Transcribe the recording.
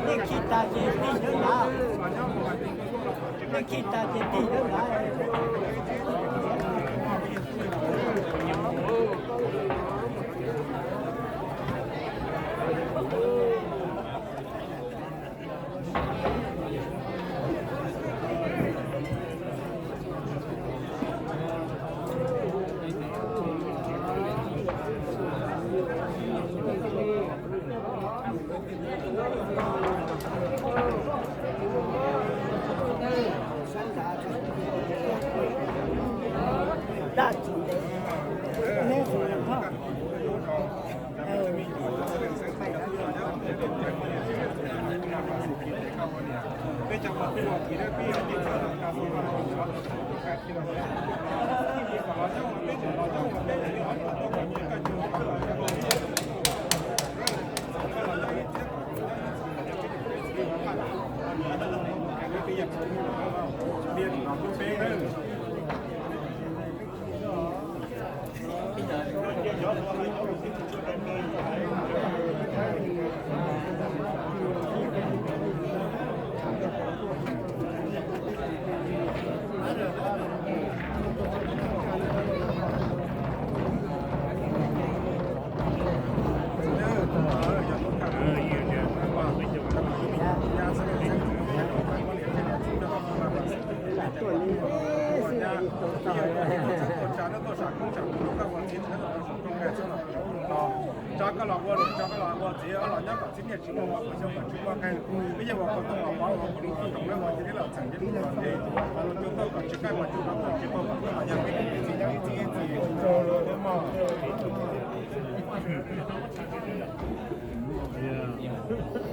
Nej khi tas ces tig ntawd ntag. Nej khi tas ces tig ntawd ntag. Tso koj los ua, tso koj los ua txiv, los nyob kom txiv niaj tsis muaj mob, kom xyoo kom tsis muaj qee. Peb yeej ua kom tau los mov ua kom lub rooj nyob ua cia li los txheem ces lub los ces los lus cua tuaj kom tsis qaij mas cua rau kom tsis tau kom tuaj los yog peb txiv yog ib txiv ib txiv.